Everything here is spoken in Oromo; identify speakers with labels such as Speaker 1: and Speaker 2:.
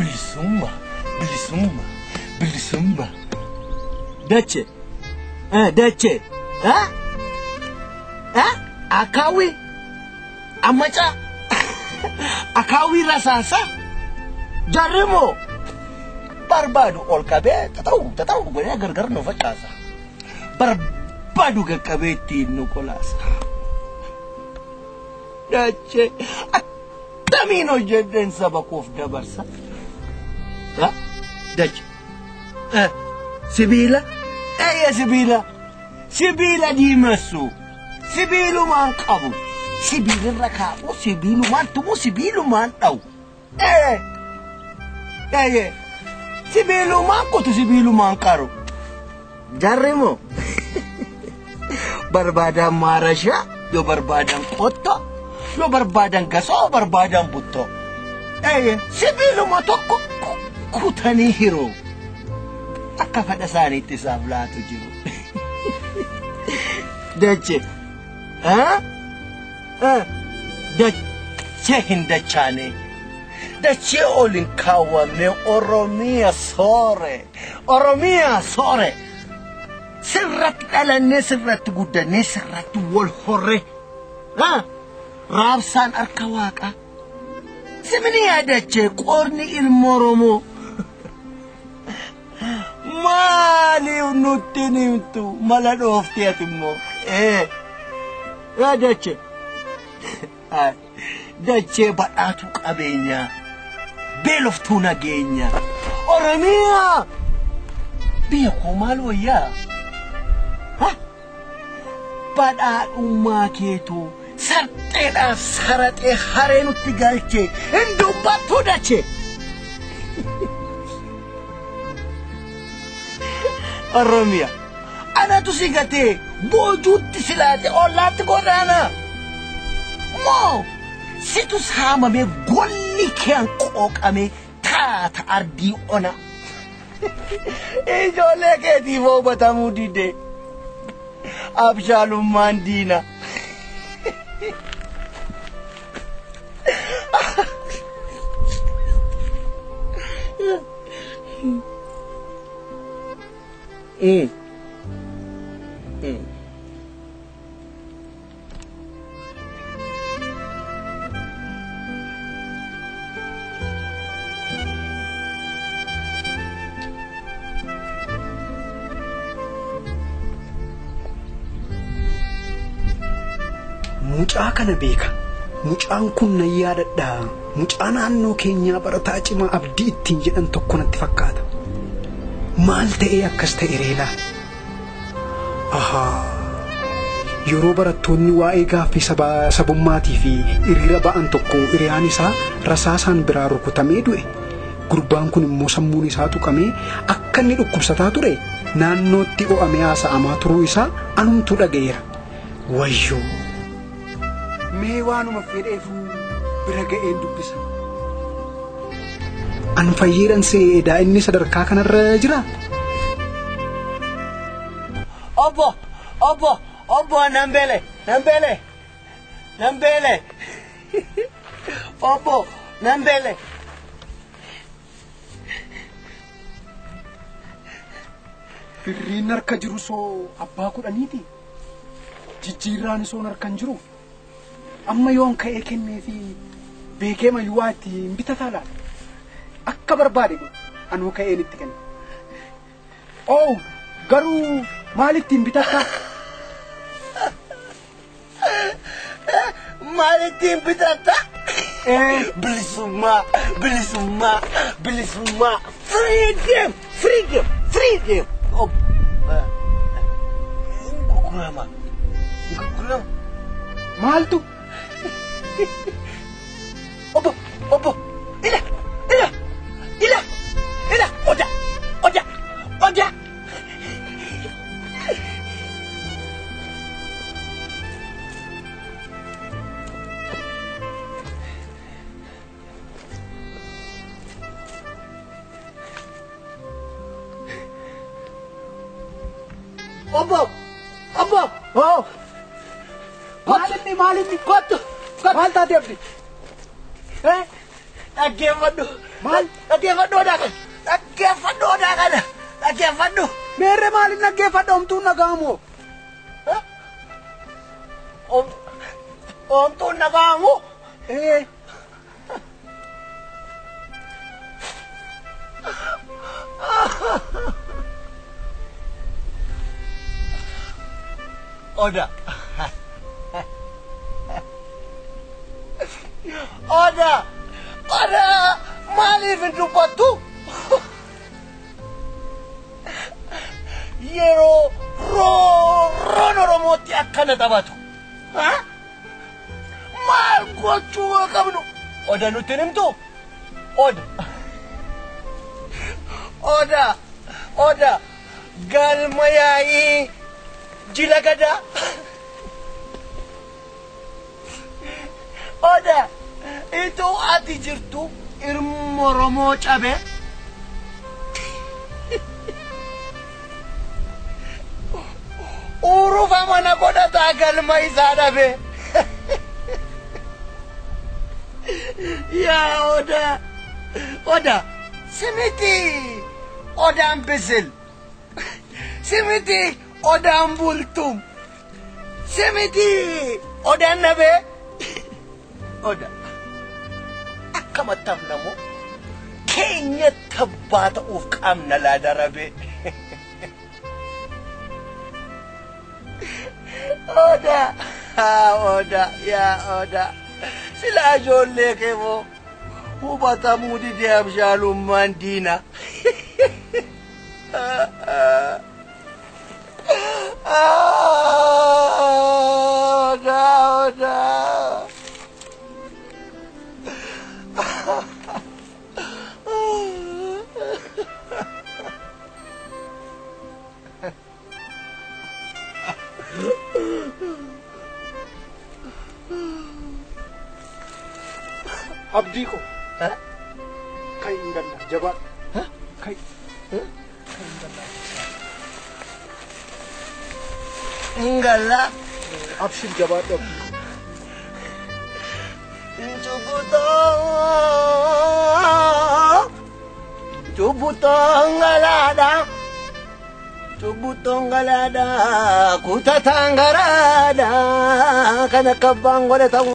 Speaker 1: Bilisummaa, bilisummaa, bilisummaa. Dache, dache, akaawii, ammaca, akaawii rasaasa, jarri moo barbaadu ol qabee tata'u tata'u godhee gargar nu facaasa. Barbaadu qaqqabee ittiin nu qolaasa. Dachee akkamiin hojjedheen saba koof dabarsa? Dache sibiila eeyya sibiila sibiila diimessu sibiilumaan qabu sibiilirra kaa'u sibiilumaan tumu sibiilumaan dha'u eeyye sibiilumaan kutu sibiilumaan qaru jarri moo barbaadan maarashaa yoo barbaadan qottoo yoo barbaadan gasoo yoo barbaadan buttoo eeyye sibiiluma tokko kutanii hiruu akka fedha isaaniitti isaaf laatu jiru. Dache dachee hin dachaane dachee ol hin kaawwamne Oromiyaa soore Oromiyaa soore sirratti dhalannee sirratti guddannee sirratti wal horre raabsaan harka waaqaa simni yaadachee qorni ilma Oromoo. Maaliif nutti himtu mala dhooftee ati immoo dachee dachee badhaatu qabeenyaa beeloftuu nageenyaa Oromiyaa biyya koo maal wayyaa badhaadhummaa keetuu sarxeedhaaf saraxee haree nutti galchee hin dubbattu dachee. Oromiyaa anatu si gatee boojuutti si laate ollaatti godaana moo situ saamamee golli kee qooqamee taata ardii ona ijoollee keetiif hubatamuu dide abshaalummaan diina.
Speaker 2: Mucaa kana beeka. Mucaan kun nan yaadadha. Mucaa naannoo keenyaa barataa cimaa Abdii ittiin jedhan tokko natti fakkaata. Maal ta'ee akkas ta'e reelaa? Ahaa. Yeroo barattoonni waa'ee gaaffii sabummaatii fi hiriira ba'an tokko hiriyaan isaa rasaasaan biraa rukutamee du'e. Gurbaan kun immoo sammuun isaa tuqamee akka inni dhukkubsataa ture naannootti o'amee haasa'amaa turuu isaa anumtuu dhaga'eera. Wayyoo! Mee waanuma fedheefuu bira ga'een dubbisa. An fayyeedhaan seedaa inni sadarkaa kanarra jira.
Speaker 1: Obbo, obbo, obbo Nambele, Nambele, Nambele. Obbo, Nambele.
Speaker 2: Birriin harka jiru soo abbaa kudhaniiti. Jijjiirraan soon harka hin jiru. Amma yoon ka'ee kennee fi beekee mayyuu waa ittiin bitataa laata? Akka barbaade anuu ka'een itti kenna. Oo garuu maal ittiin bitataa?
Speaker 1: Maal ittiin bitataa? Bilisummaa, bilisummaa, bilisummaa. Freedom, freedom, freedom. Gurgurama, gurgurama.
Speaker 2: Maaltu?
Speaker 1: Obbo, obbo, ila, ila, ila, ila, oja, oja, oja. Obbo, obbo,
Speaker 2: Oh. Maalinni maalinni
Speaker 1: kottu,
Speaker 2: maal taate Abdi?
Speaker 1: Dhaggeeffadhu.
Speaker 2: Maal?
Speaker 1: Dhaggeeffadhu odaa kana. Dhaggeeffadhu odaa kana. Dhaggeeffadhu.
Speaker 2: Meerre maaliin dhaggeeffadha homtuun dhaga'amu?
Speaker 1: Homtuun dhaga'amu?
Speaker 2: Ee.
Speaker 1: Oda. Oda. Oda. Maaliif hin dubbattu? Yeroo roorroon Oromootti akkana taphatu. Maal gochuu qabnu? Oda nutti hin himtu? Oda. Oda. Oda. Galma yaa'ii jila gadaa. Oda. Itoo ati jirtu ilma Oromoo cabe. Urufa mana godhataa galma isaa dhabe. Yaa Oda. Oda. Simiti odaan bisil. Simiti odaan bultum. Simiti odaan dhabe. Oda. Akkamatti namoo keenya tabbaa ta'uuf qaamna laa darabe. Oda. Oda. Yaa Oda. Silaa ijoollee kee moo hubatamuu didee abshaalummaan diina. Oda. Oda.
Speaker 2: Abdii ko. Kai hin galla jabaadha. Kai. Kai hin galla.
Speaker 1: Hin galla.
Speaker 2: Abshir jabaadhu abdii ko.
Speaker 1: Cubbutoo ngalaadha. Cubbutoo ngalaadha. Kutataan garaadha. Kan akka abbaan godhe ta'u.